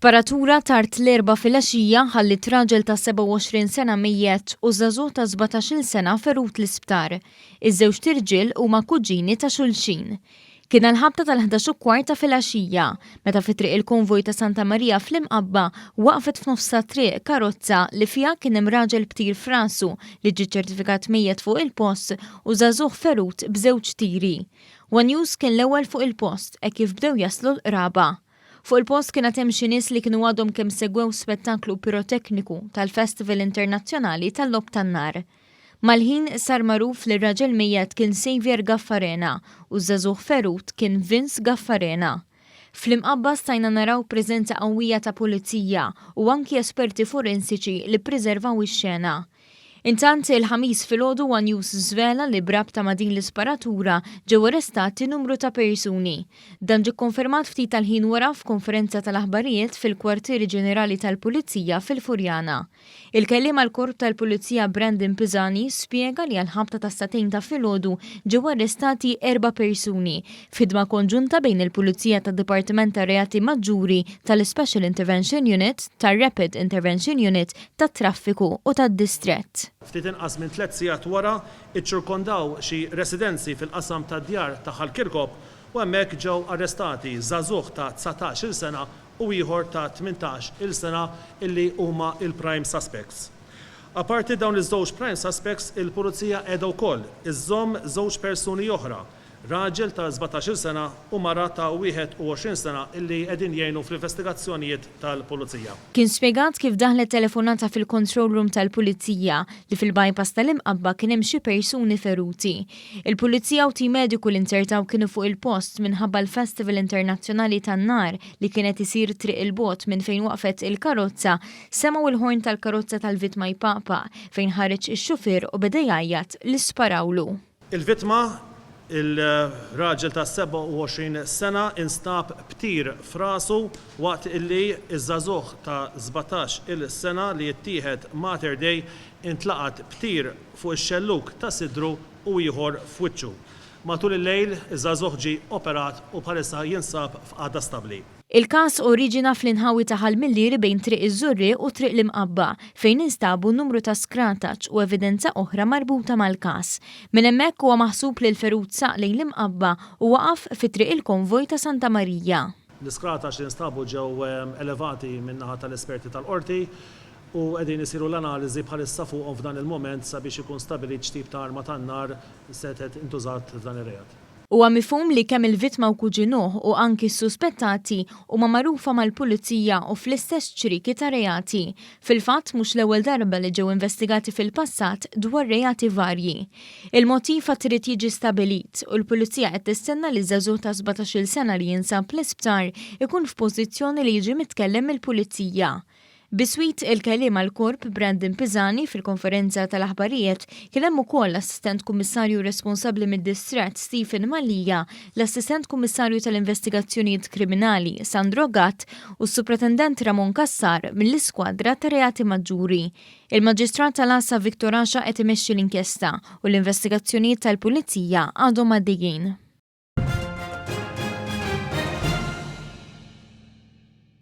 Sparatura tard l-Erbgħa filgħaxija ħalliet raġel ta' 27 sena mejjet u żagħżugħ ta' 17-il sena ferut l-isptar. Iż-żewġt irġiel huma kuġini ta' xulxin. Kien għall-ħabta tal-11 u kwart ta' filgħaxija, meta fi Triq il-Konvoj ta' Santa Marija fl-Imqabba waqfet f'nofs ta' triq karozza li fiha kien hemm raġel b'tir f'rasu li ġie ċċertifikat mejjet fuq il-post u żagħżugħ ferut b'żewġ tiri. One News kien l-ewwel fuq il-post hekk kif bdew jaslu l-qraba. Fuq il-post kien għad hemm xi nies li kienu għadhom kemm segwew spettaklu pirotekniku tal-Festival Internazzjonali tal-Logħob tan-Nar. Mal-ħin sar magħruf li r-raġel mejjet kien Saviour Gaffarena u ż-żagħżugħ ferut kien Vince Gaffarena. Fl-Imqabba stajna naraw preżenza qawwija ta' pulizija u anki esperti forensiċi li ppriservaw ix-xena. Intant, il-Ħamis filgħodu one News żvela li b'rabta ma' din l-isparatura ġew arrestati numru ta' persuni. Dan ġie kkonfermat ftit tal-ħin wara f'konferenza tal-aħbarijiet fil-Kwartieri Ġenerali tal-Pulizija fil-Furjana. Il-kelliem għall-Korp tal-Pulizija Brandon Pisani spjega li għall-ħabta tas-sagħtejn ta' filgħodu ġew arrestati erba' persuni f'ħidma konġunta bejn il-Pulizija tad-Dipartiment tar-Reati Maġġuri, tal-Ispecial Intervention Unit, tar-Rapid Intervention Unit, tat-traffiku u tad-distrett. Ftit inqas minn tlett sigħat wara, iċċirkondaw xi residenzi fil-qasam tad-djar ta' Ħal Kirkop u hemmhekk ġew arrestati żagħżugħ ta' 19-il sena u ieħor ta' 18-il sena illi huma l-prime suspects. Apparti dawn iż-żewġ prime suspects, il-Pulizija qiegħda wkoll iżżomm żewġ persuni oħra Raġel ta' 17-il sena u mara ta' 21 sena illi qegħdin jgħinu fl-investigazzjonijiet tal-Pulizija. Kien spjegat kif daħlet telefonata fil-control room tal-Pulizija li fil-bypass tal-Imqabba kien hemm xi persuni feruti. Il-Pulizija u tim mediku li nzertaw kienu fuq il-post minħabba l-Festival Internazzjonali tan-Nar li kien qed isir triq 'il bogħod minn fejn waqfet il-karozza semgħu l-ħorn tal-karozza tal-vittma jpaqpaq fejn ħareġ ix-xufier u beda jgħajjat li sparawlu. Il-vittma, il-raġel ta' 27 sena instab b'tir f'rasu waqt illi ż-żagħżugħ ta' 17 il sena li ttieħed Mater Dei intlaqat b'tir fuq ix-xellug ta' sidru u ieħor f'wiċċu. Matul il-lejl, iż-żagħżugħ ġie operat u bħalissa jinsab f'qagħda stabbli. Il-każ oriġina fl-inħawi ta' Ħal Millieri bejn Triq iż-Żurrieq u Triq l-Imqabba, fejn instabu numru ta' skrataċ u evidenza oħra marbuta mal-każ. Minn hemmhekk huwa maħsub li l-ferut saq lejn l-Imqabba u waqaf fi Triq il-Konvoj ta' Santa Marija. L-iskrataċ li nstabu ġew elevati min-naħa tal-esperti tal-Qorti u qegħdin isiru l-analiżi bħalissa fuqhom f'dan il-mument sabiex ikun stabilit x'tip ta' arma tan-nar setgħet intużat f'dan ir-reat. Huwa mifhum li kemm il-vittma u kuġinuh u anki s-suspettati huma magħrufa mal-Pulizija u fl-istess ċrieki ta' reati. Fil-fatt mhux l-ewwel darba li ġew investigati fil-passat dwar reati varji. Il-motiv għad irid jiġi stabilit u l-Pulizija qed tistenna li ż-żagħżugħ ta' 17-il sena li jinsab l-isptar ikun f'pożizzjoni li jiġi mitkellem mill-Pulizija. Biswit il-kelliem għall-Korp Brandon Pisani fil-konferenza tal-aħbarijiet kien hemm ukoll l-Assistent Kummissarju responsabbli mid-Distrett Stephen Mallia, l-Assistent Kummissarju tal-Investigazzjonijiet Kriminali Sandro Gatt u s-Supretendent Ramon Cassar mill-Iskwadra ta' Reati Maġġuri. Il-Maġistrat tal-Għassa Victor Asha qed imexxi l-inkjesta u l-investigazzjonijiet tal-Pulizija għadhom għaddejjin.